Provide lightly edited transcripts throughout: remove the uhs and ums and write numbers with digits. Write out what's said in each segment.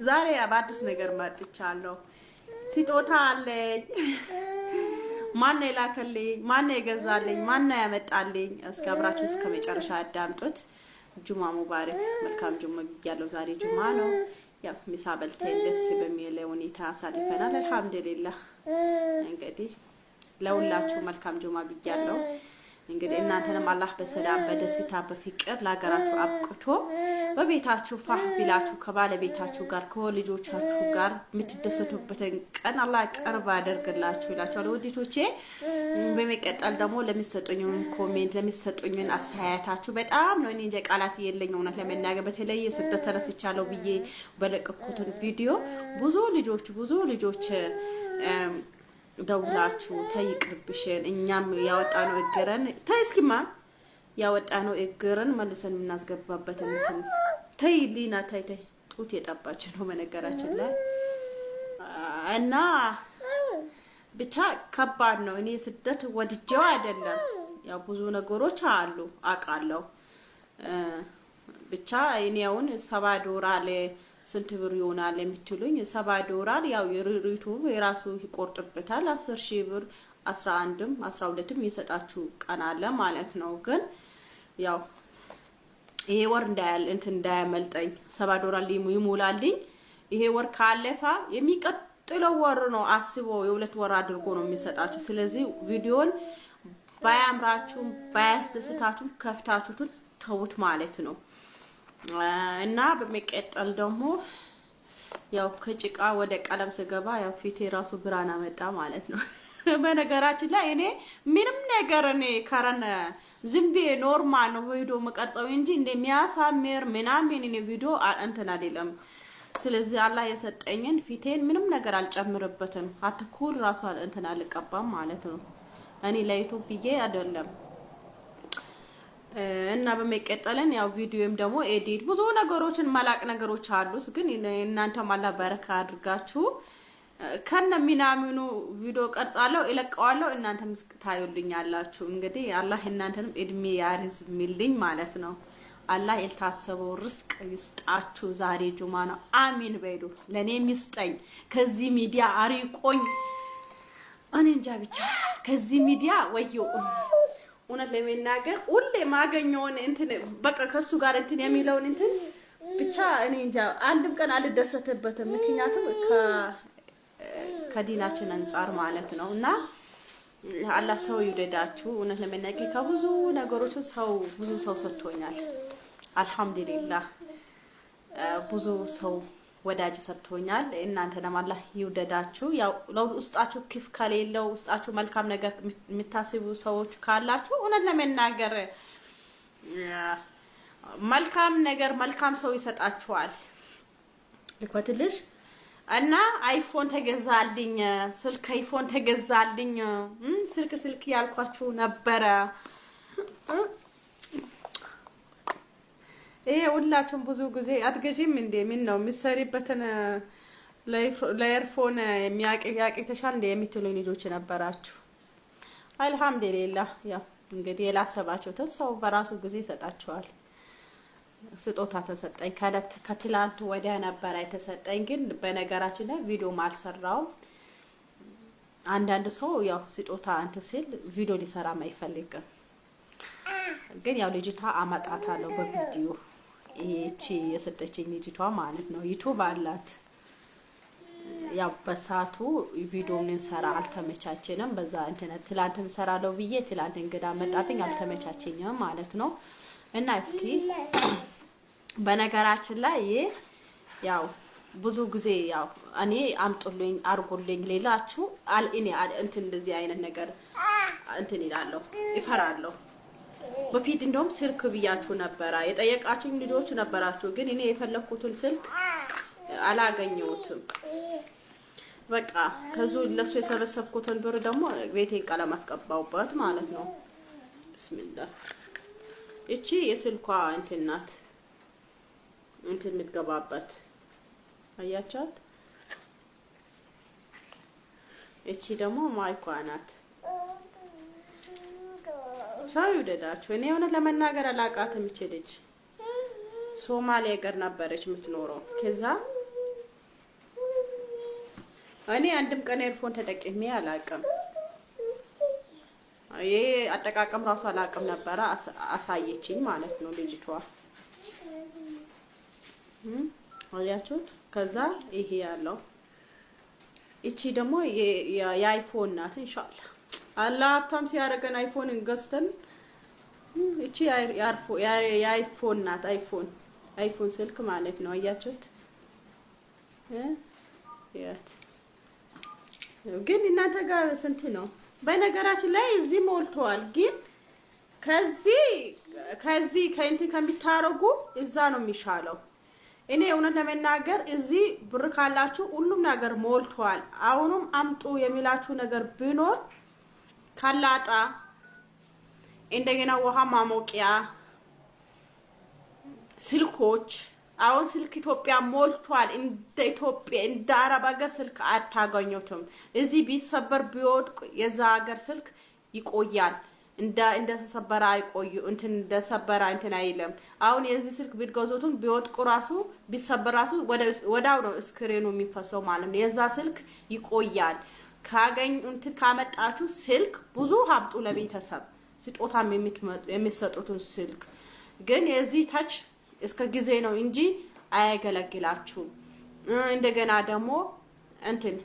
ዛሬ በአዲስ ነገር መጥቻለሁ። ስጦታ አለኝ። ማነው የላከልኝ? ማነው የገዛልኝ? ማነው ያመጣልኝ? እስኪ አብራችሁ እስከ መጨረሻ አዳምጡት። ጁማ ሙባረክ፣ መልካም ጁማ ብያለሁ። ዛሬ ጁማ ነው። ያው ምሳ በልተን ደስ በሚል ሁኔታ አሳልፈናል። አልሐምዱሊላህ። እንግዲህ ለሁላችሁ መልካም ጁማ ብያለሁ። እንግዲህ እናንተንም አላህ በሰላም በደስታ በፍቅር ለሀገራችሁ አብቅቶ በቤታችሁ ፋህ ቢላችሁ ከባለቤታችሁ ጋር ከልጆቻችሁ ጋር የምትደሰቱበትን ቀን አላህ ቅርብ አደርግላችሁ ይላችኋል ውዶቼ። በመቀጠል ደግሞ ለሚሰጡኝን comment፣ ለሚሰጡኝን አስተያየታችሁ በጣም ነው፣ እኔ እንጃ ቃላት የለኝ እውነት ለመናገር። በተለይ ስደት ተነስቻለሁ ብዬ በለቀኩትን ቪዲዮ ብዙ ልጆች ደውላችሁ ተይ ይቅርብሽን፣ እኛም ያወጣነው እግረን ተይ እስኪማ ያወጣነው እግርን መልሰን የምናስገባበት እንትን ተይ ሊና ተይ ተይ፣ ጡት የጠባች ነው በነገራችን ላይ። እና ብቻ ከባድ ነው። እኔ ስደት ወድጄው አይደለም፣ ያው ብዙ ነገሮች አሉ አውቃለሁ። ብቻ እኔ አሁን 70 ዶላር ስንት ብር ይሆናል የምትሉኝ፣ 70 ዶላር ያው የሪቱ የራሱ ይቆርጥበታል። 10,000 ብር፣ 11ም 12ም ይሰጣችሁ ቀን አለ ማለት ነው። ግን ያው ይሄ ወር እንዳያል እንትን እንዳያመልጠኝ 70 ዶላር ይሞላልኝ። ይሄ ወር ካለፋ የሚቀጥለው ወር ነው አስቦ የ2 ወር አድርጎ ነው የሚሰጣችሁ። ስለዚህ ቪዲዮን ባያምራችሁም ባያስደስታችሁም ከፍታችሁትን ተውት ማለት ነው። እና በመቀጠል ደግሞ ያው ከጭቃ ወደ ቀለም ስገባ ያው ፊቴ ራሱ ብርሃን አመጣ ማለት ነው። በነገራችን ላይ እኔ ምንም ነገር እኔ ከረን ዝም ብዬ normal ነው ቪዲዮ መቀርጸው እንጂ እንደሚያሳምር ምናምን እኔ ቪዲዮ እንትን አይደለም። ስለዚህ አላህ የሰጠኝን ፊቴን ምንም ነገር አልጨምርበትም። አትኩል ራሱ እንትን አልቀባም ማለት ነው። እኔ ለ YouTube ብዬ አይደለም። እና በመቀጠልን ያው ቪዲዮም ደግሞ edit ብዙ ነገሮችን መላቅ ነገሮች አሉ። ግን እናንተም አላህ በረካ አድርጋችሁ ከነ ሚናሚኑ ቪዲዮ ቀርጻለሁ፣ እለቀዋለሁ። እናንተም ታዩልኛላችሁ። እንግዲህ አላህ እናንተንም እድሜ ያርዝምልኝ ማለት ነው። አላህ የልታሰበው ርስቅ ይስጣችሁ። ዛሬ ጁማ ነው። አሚን በሉ። ለእኔም ይስጠኝ። ከዚህ ሚዲያ አሪቆኝ እኔ እንጃ ብቻ ከዚህ ሚዲያ ወየው እውነት ለመናገር ሁሌ ማገኘውን እንትን በቃ ከሱ ጋር እንትን የሚለውን እንትን ብቻ እኔ እንጃ አንድም ቀን አልደሰትበትም። ምክንያቱም ከዲናችን አንጻር ማለት ነው። እና አላህ ሰው ይውደዳችሁ። እውነት ለመናገር ከብዙ ነገሮች ሰው ብዙ ሰው ሰጥቶኛል። አልሐምዱሊላህ ብዙ ሰው ወዳጅ ሰጥቶኛል። እናንተንም አላህ ይውደዳችሁ። ያው ውስጣችሁ ክፍ ከሌለው፣ ውስጣችሁ መልካም ነገር የምታስቡ ሰዎች ካላችሁ እውነት ለመናገር መልካም ነገር መልካም ሰው ይሰጣችኋል። ልኮትልሽ እና iPhone ተገዛልኝ፣ ስልክ iPhone ተገዛልኝ። ስልክ ስልክ ያልኳችሁ ነበረ። ይሄ ሁላችሁም ብዙ ጊዜ አትገዢም እንዴ? ምን ነው የምትሰሪበትን ለ earphone ያቅተሻል እንዴ የምትሉኝ ልጆች ነበራችሁ። አልሐምዱሊላህ፣ ያው እንግዲህ የላሰባችሁትን ሰው በራሱ ጊዜ ይሰጣችኋል። ስጦታ ተሰጠኝ። ከትላንት ወዲያ ነበረ የተሰጠኝ። ግን በነገራችን ላይ ቪዲዮም አልሰራውም። አንዳንድ ሰው ያው ስጦታ እንትን ሲል ቪዲዮ ሊሰራም አይፈልግም። ግን ያው ልጅቷ አመጣታለሁ በቪዲዮ፣ ይቺ የሰጠችኝ ልጅቷ ማለት ነው። YouTube አላት። ያው በሰዓቱ ቪዲዮ እንሰራ አልተመቻችንም። በዛ እንትን ትላንት እንሰራለሁ ብዬ ትላንት እንግዳ መጣብኝ፣ አልተመቻችኝም ማለት ነው። እና እስኪ በነገራችን ላይ ይህ ያው ብዙ ጊዜ ያው እኔ አምጡልኝ አርጉልኝ ሌላችሁ እኔ እንትን እንደዚህ አይነት ነገር እንትን ይላለሁ፣ ይፈራለሁ። በፊት እንደውም ስልክ ብያችሁ ነበረ፣ የጠየቃችሁኝ ልጆች ነበራችሁ። ግን እኔ የፈለኩትን ስልክ አላገኘሁትም። በቃ ከዙ ለሱ የሰበሰብኩትን ብር ደግሞ ቤቴን ቀለም አስቀባውበት ማለት ነው። ብስሚላ፣ እቺ የስልኳ እንትን ናት፣ እንትን የምትገባበት አያቻት። እቺ ደግሞ ማይኳ ናት። ሰው ይውደዳችሁ። እኔ የሆነ ለመናገር አላቃትም። እቺ ልጅ ሶማሌ ሀገር ነበረች የምትኖረው። ከዛ እኔ አንድም ቀን earphone ተጠቅሜ አላውቅም። ይሄ አጠቃቀም ራሱ አላውቅም ነበረ። አሳየችኝ ማለት ነው ልጅቷ። አያችሁት? ከዛ ይሄ ያለው እቺ ደግሞ የ iPhone ናት። ኢንሻአላህ አላህ ሀብታም ሲያደርገን iPhone ገዝተን እቺ የ iPhone ናት። iPhone ስልክ ማለት ነው። አያችሁት? ግን እናንተ ጋር ስንት ነው? በነገራችን ላይ እዚህ ሞልተዋል። ግን ከዚህ ከእንትን ከሚታረጉ እዛ ነው የሚሻለው። እኔ እውነት ለመናገር እዚህ ብር ካላችሁ ሁሉም ነገር ሞልተዋል። አሁኑም አምጡ የሚላችሁ ነገር ቢኖር ካላጣ፣ እንደገና ውሃ ማሞቂያ፣ ስልኮች። አሁን ስልክ ኢትዮጵያ ሞልቷል። እንደ ኢትዮጵያ እንደ አረብ ሀገር ስልክ አታገኙትም። እዚህ ቢሰበር ቢወድቅ የዛ ሀገር ስልክ ይቆያል። እንደተሰበረ አይቆዩ እንትን እንደሰበረ እንትን አይልም። አሁን የዚህ ስልክ ቢገዙትም ቢወድቁ ራሱ ቢሰበር ራሱ ወዳው ነው screen ኑ የሚፈሰው ማለት ነው። የዛ ስልክ ይቆያል። ካገኝ እንትን ካመጣችሁ ስልክ ብዙ ሀብጡ ለቤተሰብ ስጦታም የሚሰጡትን ስልክ ግን የዚህ touch እስከ ጊዜ ነው እንጂ አያገለግላችሁም። እንደገና ደግሞ እንትን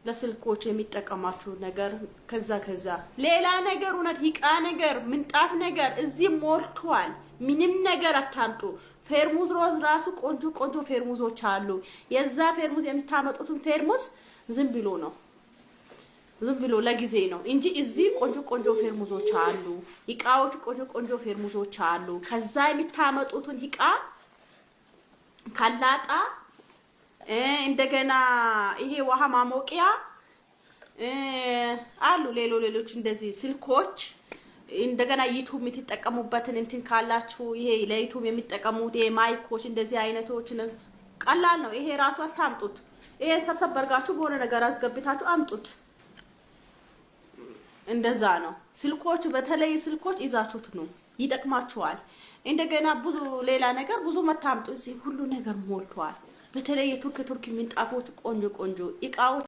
ለስልኮች የሚጠቀማችሁ ነገር ከዛ ሌላ ነገር እውነት እቃ ነገር ምንጣፍ ነገር እዚህ ሞልቷል። ምንም ነገር አታምጡ። ፌርሙዝ ሮዝ ራሱ ቆንጆ ቆንጆ ፌርሙዞች አሉ። የዛ ፌርሙዝ የምታመጡትን ፌርሙዝ ዝም ብሎ ነው ዝም ብሎ ለጊዜ ነው እንጂ እዚህ ቆንጆ ቆንጆ ፌርሙዞች አሉ። እቃዎች ቆንጆ ቆንጆ ፌርሙዞች አሉ። ከዛ የምታመጡትን እቃ ካላጣ እንደገና ይሄ ውሃ ማሞቂያ አሉ። ሌሎች እንደዚህ ስልኮች እንደገና YouTube የምትጠቀሙበትን እንትን ካላችሁ ይሄ ለ YouTube የሚጠቀሙት ይሄ mic ኦች እንደዚህ አይነቶች ቀላል ነው። ይሄ ራሱ አታምጡት። ይሄን ሰብሰብ አድርጋችሁ በሆነ ነገር አስገብታችሁ አምጡት። እንደዛ ነው። ስልኮች በተለይ ስልኮች ይዛችሁት ነው ይጠቅማችኋል። እንደገና ብዙ ሌላ ነገር ብዙ መታምጡ። እዚህ ሁሉ ነገር ሞልቷል። በተለይ የቱርክ ምንጣፎች ቆንጆ ቆንጆ እቃዎች